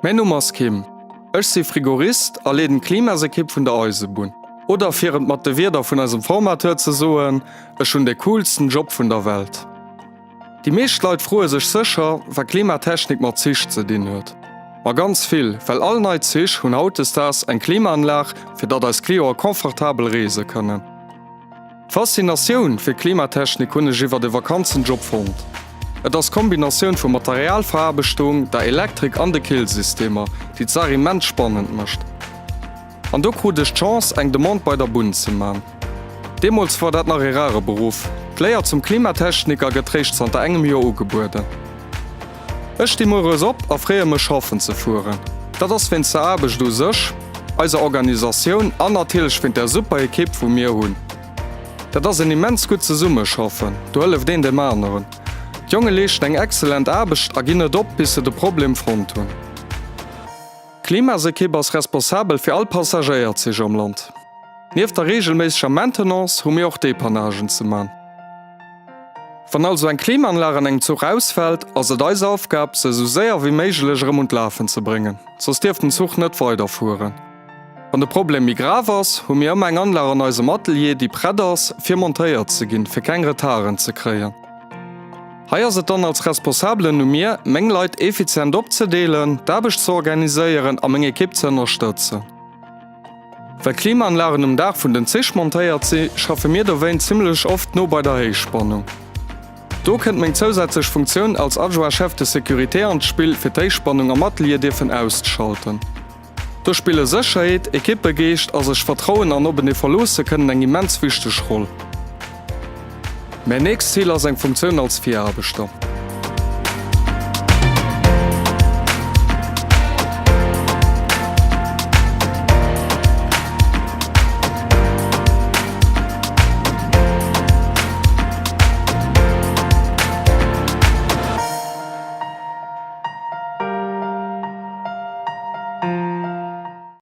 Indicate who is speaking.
Speaker 1: Mäin Numm ass Kim. Ech si Frigorist a leeden d'Klimasekipp vun der Eisebunn. Oder fir et mat de Wierder vun eisem Formateur ze soen, Ech hunn de coolsten Job vun der Welt. Déi meescht Leit froe sech sécher, wat Klimatechnik mat Zich ze dinn huet. Ma ganz vill, well all nei Zich hunn hautdesdaags eng Klimaanlag, fir datt eis Cliente confortabel reese kënnen. D'Faszinatioun fir Klimatechnik hunn ech iwwert e Vakanzenjob fonnt. Et ass d'Kombinatioun vu Materialveraarbechtung, der Elektrik an de Killsystemer, déi d'Saach immens spannend mécht. An do krut ech d'Chance, eng Demande bei der Bunn ze man. Deemools wor dat nach e rare Beruff. D'Léier zum Klimatechniker gëtt réischt zanter engem Joer ugebueden. Ech sti mueres op a freeë mech schaffen ze fueren. Dat ass wéinst der Aarbecht u sech, eiser Organisatioun an natierlech wéint der super Ekipp wou mir hunn. Dat ass en immens gutt Zesummeschaffen, do hëlleft een dem aneren. D'Jonge leeschten eng excellent Aarbecht a ginn net op bis se de Problem fonnt hunn. D'Klimasekipp ass responsabel fir all Passagéierzich am Land. Nieft der reegelméisseger Maintenance hu mir och Depannagen ze man. Wann also eng Klimaanlag an engem Zuch ausfält, ass et eis Aufgab, se esou séier wéi méiglech erëm un d'Lafen ze bréngen, soss dierf den Zuch net weiderfueren. Wann de Problem méi grav ass, hu mir ëmmer eng Anlag an eisem Atelier, déi prett ass, fir montéiert ze ginn, fir keng Retarden ze kréien. Hei ass et dann als Responsabelen u mir, meng Leit effizient opzedeelen, d'Aarbecht ze organiséieren a meng Ekipp ze ënnerstëtzen. Well Klimaanlagen um Daach vun den Zich montéiert si, schaffe mir dowéint zimmlech oft no bei der Héichspannung. Do kënnt meng zousätzlech Funktioun als Adjoint Chef de sécurité an d'Spill, fir d'Héichspannung am Atelier dierfen auszeschalten. Do spille Sécherheet, Ekippegeescht a sech vertrauen an openee verloosse kënnen eng immens wichteg Roll. Mäin nächst Zil ass eng Funktioun als Viraarbechter.